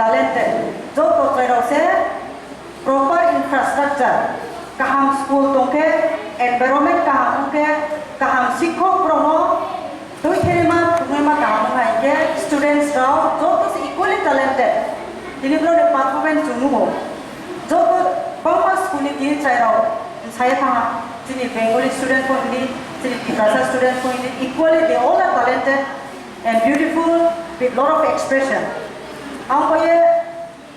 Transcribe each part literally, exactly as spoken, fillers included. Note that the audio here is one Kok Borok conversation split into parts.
Talented. Joto chwrairok se proper infrastructure, kaham school tongkhe, environment kaham wngkhe, kaham sikhok rokno twi khe ma, phunukma kaham wngkha hinkhe students rok joto se equally talented. Tini borokni performance chwng nugo. Joto bangma school ni tini chwrairok saya thangha, chini Bengali student pho hini, chini Tiprasa student pho hini, equally they all are talented and beautiful with lot of expression. Ang khe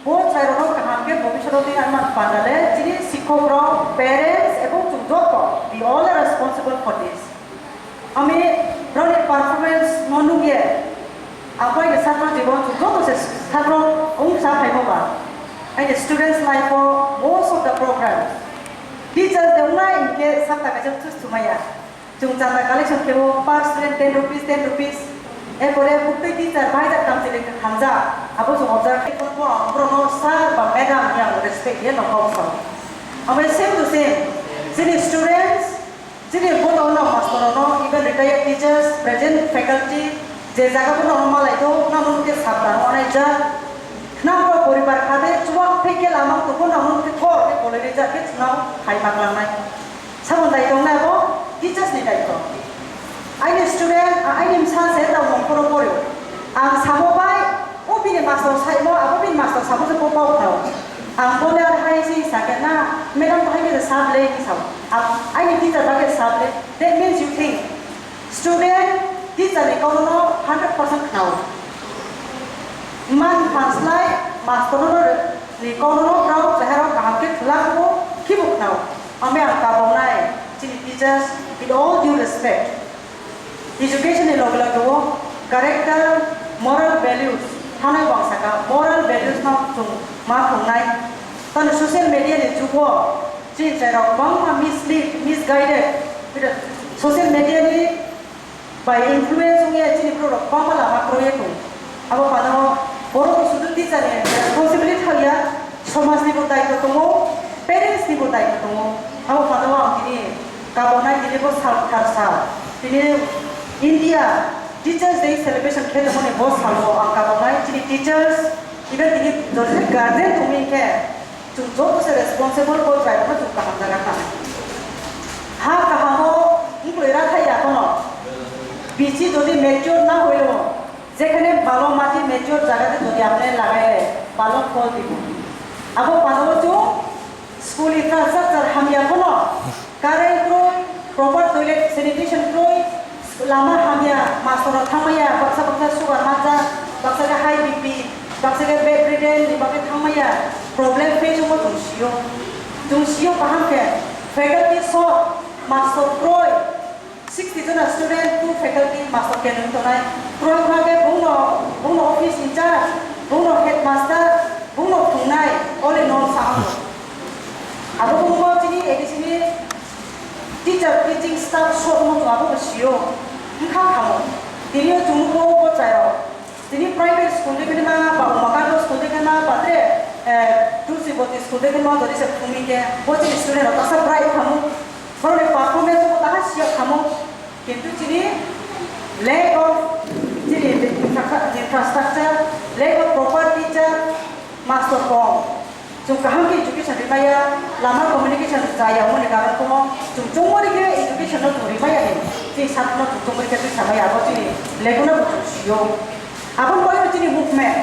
bo chwrairokno kaham khe bhobishoto twi nangma panda le chini sikhokrok, parents ebong chwng joto, we all are responsible for this. Ami borokni performance no nukye, ang khe aini chhatro jibon chwng joto se chhatro wngsa phaimo ba. Aini students life o most of the programs teachers de wngnai hinkhe sapta kaisa thus thumaya. Chwng chanda collection khe o per student ten rupees, ten rupees. Erpore buktwi teacher bahai jak kamchwlwi hamjak. Abo chwng observe khe tongo, ang borokno sir ba madam hinwi ang respect khe nokha o sao. Omo same to same. Chini students, chini bono no master no, even retired teachers, present faculty, je jaga bono malai do, nang nung khe sabra no nai jak. Nang bo poribar khade chuwak thai khe lama tongkho nang nung khe thor khe bolai rijak khe chwng khai ma klangnai. Samung daitong na bo teachers ni daitong. Aini student, a-, aini bwsa se tamo phoro poryo. Ang samo bai, o bini master saimo, abo bini master samo se bo pau khao. Ang bo le hai se sakya na, madam bo hai ke sable ni sao. Ang, aini teacher ba ke sable. That means you think student teacher ni kauno hundred percent khnao. Man phanslai master no ni kauno no brao chehara kaham ke khwlak bo khibo khnao. Ame ang kabongnai chini teachers, with all due respect, education ni loge loge o character, moral values, thanai bang saka moral values no chwng ma phungnai. Tani social media ni jugo chini chwrairok kwbangma mislead, misguided, social media ni bai influence wngya chini borok rok kwbangma lama kroiya tong. Abo pano borok ni sudu teacher ni responsibility thangya, somaj ni bo daitw tongo, parents ni bo daitw tongo. Abo pano ang tini kabonai tini bo sal kharsa tini India Teachers Day celebration khe tongmani bo salo ang kabonai chini teachers, even tini jodi guardian tongwi khe, chwng joto se responsible bo driver no chwng kaham jaga kha. Ha kahamo wngwi ra thai ya kono. Bichi jodi mature na hoyo, jekhane balo mati mature jaga de jodi apne lagai re, balo phol dibo. Abo pano chwng school infrastructure hamya kono, current kroi, proper toilet sanitation kroi, lama hamya, master rok thangmaya, baksa baksa sugar manjak, baksa khe high B P, baksa khe bedridden ni bagwi thangmaya, problem face wngmo chwng sio. Chwng sio kaham khe, faculty short, master kroi, sixty jona student, two faculty, master kenwi tongnai. Kroi wngkha khe bungno, bungno office in charge, bungno headmaster, bungno phungnai, all in all sa wngkha. Abo wngkha chini A D C ni teacher, teaching staff, sok wngkha abo bo sio. Wngkha kamo. Tini o chwng nugo o bwchairok. Tini private school de khenma, ba Umakando school de khenma, ba tre, eh, Tulsiboti school de khenma, jodi se phungni khe, bo chini student rok baksa bright khamu, borokni performance bo taha siya khamu, kintu chini lack of chini infra-, infrastructure, lack of proper teacher, master kong. Chwng kaham khe education rimaya, lama communication chaya wngmani karon tongmo, chwng chongmani khe education no chwng rimaya ni, chini sakno chwng chongmani khe twi samaya, abo chini lekono bo chwng sio. Aboni bagwi chini movement,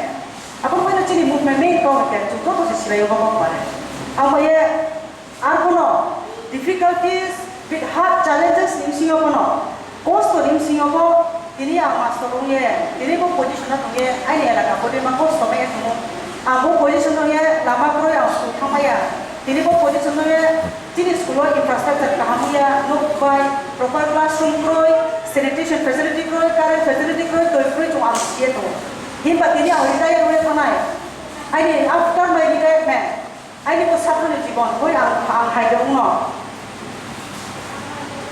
aboni bagwi chini movement main kok hwnkhe chwng joto se silaio bo kok bare. Abo ye, arbono difficulties with hard challenges ni bisingo bono Kosto ni bisingo bo tini ang master wngye, tini bo position o tongye, aini elaka bo tini ma kosto maya tongo. Ang bo position o ye lama kwrwi ang school thangmaya. Tini bo position o ye chini school o infrastructure kaham wngya, nok bai, proper classroom kwrwi, sanitation facility kwrwi, current facility kwrwi, twi kwrwi chwng ang siye tongo. Himba tini ang retire wngye thanai. Aini after my retirement, Aini bo satroni jibon, boi ang, ang hai de wngno.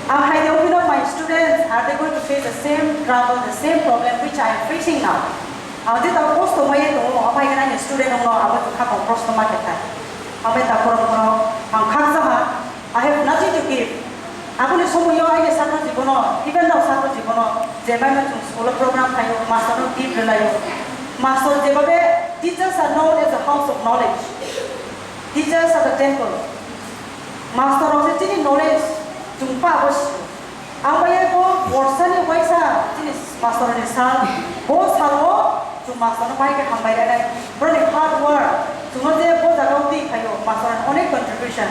Ang hai de wngno, my students, are they going to face the same trouble, the same problem which I am facing now? Ang je tamo kosto maya tongo, omo hai aini student wngno, abo tong kha tong proshno ma khe thai. Omo ta borok no ang khaksa ha, I have nothing to give. Aboni somoyo aini satro jibono, even now satro jibono, je maino chwng school o program khaio, master no gift rwlaio. Master jebabe Teachers are known as a house of knowledge. Teachers are the temple. Master rok se chini knowledge chwng pa bo si. Ang bai bo borsa ni waisa chini master ni sal. Bo sal o chwng master no bai ke hambai rwnai. Bro ni hard work. Chwng no je bo jaga o twi phaio master ni onek contribution.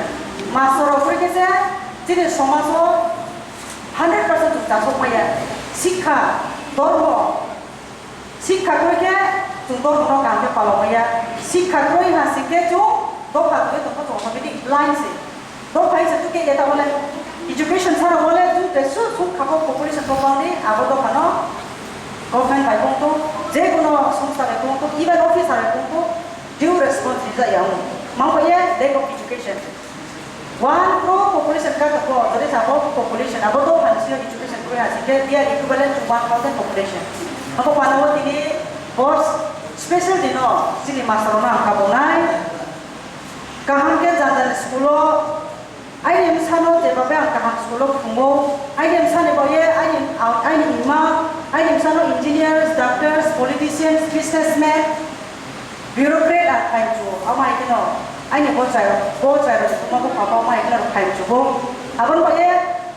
Master rok kuri ke se chini somaj o hundred percent chwng chasok maya. Sikha, dormo, Sikha kwrwi khe chwng dophano kaham khe palok maya. Sikha kwrwi ha sing khe chwng dopha kwrwi tongkha chwng automatic blind se. Dopha se tu khe eta wale education sara wale tu te su su khabo population ko bangni abo dophano government bai bongto, je kono songstha bai bongto, even officer bai bongto, due response rijak ya. Mangba ye lack of education. One crore population ka ko, jodi sabo population, abo to hansi education koi hasi ke, they are equivalent to one thousand population. Abo panao tini boss special dino, chini master no ang kabonai. Kaham ke jajal school o, aini msano je babe ang kaham school o phungo, aini msani baye, aini, aini ima, aini msano engineers, doctors, politicians, businessmen, Bureaucrat ang khlai chu, amo hai kheno, aini bo chai, bo chai rok tongma bo papa, amo hai kheno rok khlai chu bo. Aboni bagwi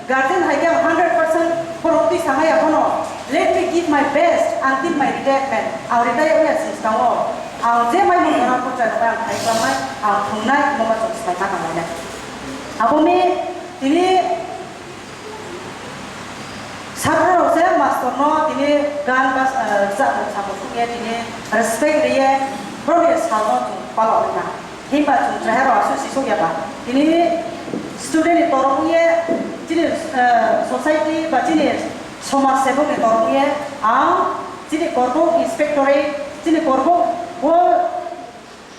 guardian hai khe ang hundred percent khorok twi sanai abono, "Let me give my best until my retirement." Ang retire wngya si tongo. Ang je mai mung jora bo chai rok ang khai khlai, ang thungnai, mo ma chwng sai ma tang lainai. Aboni tini Sabrok se master no tini gan bas, eh, rwchapmung samung sukya tini respect riye, borok ni sal no chwng palo wngna. Himba chwng chwrairok aswk sisok ya ba. Tini student ni torok wngye, chini, eh, society ba chini somaj sebok ni torok wngye, ang chini Korbok inspectorate, chini Korbok wo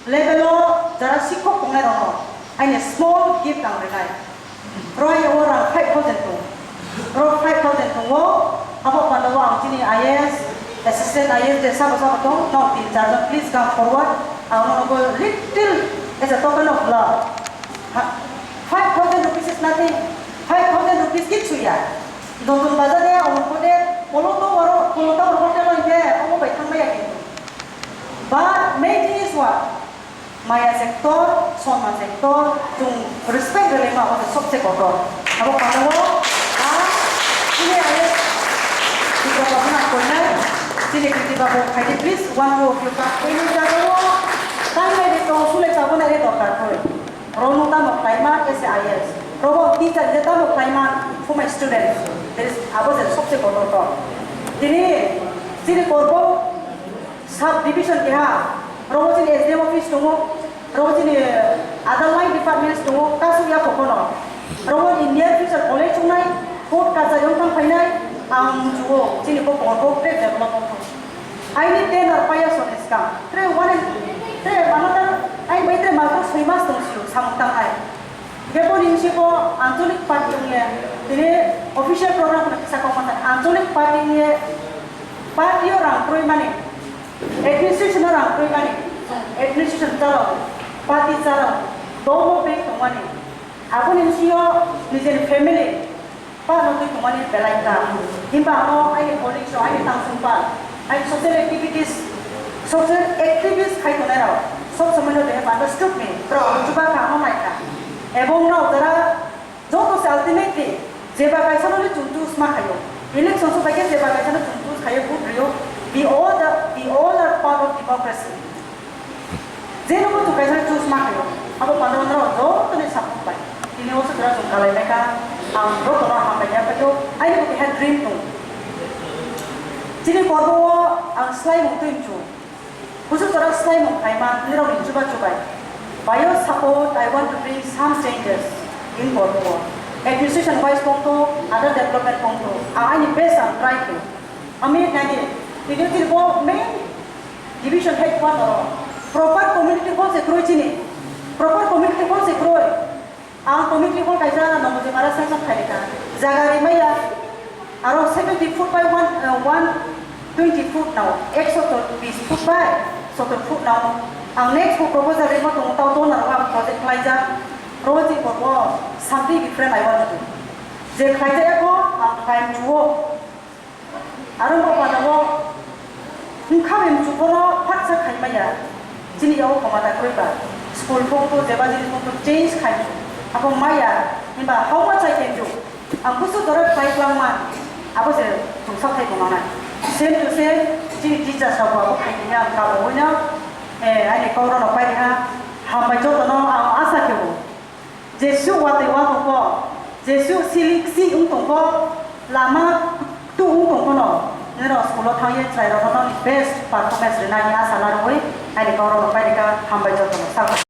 Level o jara sikhok tongnai rokno aini small gift ang rwnai. Roi o rang five thousand tong. Ro five thousand tongo, abo panda o ang chini I A S, assistant I A S de sabo sabo tong, no tin char jon, please come forward. Ang nogo little as a token of love. Ha, five thousand rupees is nothing. Five thousand rupees kichu ya. Notun bazar de, omo kode, polo to oro, polo to oro hotel o ide, omo bai thang maya kintu. But main thing is what? Maya sector, sonma sector, chwng respect rwlaima abo se sobse kotor. Abo panao, ah, chini I A S Tipra Babu na koinai, chini Kriti Babu khaidi, please, one two of you come. Ini jagao, time nai de tong, sule chabo nai de dorkar koi. Rono tamo khlaima as a I A S. Robo teacher je tamo khlaima for my students. There is abo je sobse kotor to. Tini, chini korbo, Sub division keha, rogo chini S D M office tongo, rogo chini other line departments tongo, kasu ya phokono. Rogo in near future college wngnai, court kachari wng thang phainai, ang muchugo, chini bo tongo, bo tre develop wng thang. Aini tenure paya sone skang, tre one, tre another, ai bai tre master soi mas tong sio, samung tang ai. Beponi bisi bo ancholic party wngya, tini official program no kisa kok masa ancholic party wngya, party o rang kroi mani, administration o rang kroi mani, administration chalao, party chalao, domo bek tongmani, aboni bisi o nijeni family, Pa no twi tongmani belai ta. Himba ano aini colleagues rok, aini tangsong pa, aini social activities, social activities khai tongnai rok, sob somoi no they have understood me. Borok chuba kha, ano nai kha. Ebong no jara joto se ultimately jeba kaisa no le chwng choose ma khaio. Election so bai khe jeba kaisa no chwng choose khaio, vote rio. We all the, we all are part of democracy. Jeno bo chwng kaisa choose ma khaio, abo panda o norok joto ni support bai. Tini o sutra chwng kalai bai kha, ang joto no hambai ya phaio, aini bo keha dream tong. Chini korbo o ang slai mung twi mchu. Kusu chwra slai mung khai ma, nirok ni chuba chubai. By your support, I want to bring some changes in korbo o. Administration wise tong to, other development tong to, ang aini best ang try khe. Ami nani, tini tini bo main Division headquarter o proper community hall se kroi chini. Proper community hall se kroi. Ang community hall kaisa Nongmojimara sanction khairika. Jaga rimaya aro seventy foot by one, uh, one twenty foot nao, ekso bis foot by sotor foot nao. Ang next bo proposal rima tongo, tao donor ang project khlaijak. Roji bobo something different I want to do. Je khlaijak eko ang khlai mchuo. Aro bo panda o wngkha bai mchukhoro phatsa khaimaya. Chini yago khoma ta kwrwi ba, school phuk to jeba jini phuk to change khai, abo maya, himba homa chai khe ju, ang busu doro khlai kwlangma, abo se chwng sak khai tongna nai. Same to same, chini teacher sabo abo khai tongya, ang kabo wino, eh, ani kok rok no pai ha, hambai joto no ang asa khe bo. Jesu watwi watongkho, Jesu silik si wng tongkho, lama tu wng tongkhono, norok school-o thangwi chwrairokno noni best performance rwnani asa larwi ani kok rokno pairikha, hambai jotono sakha.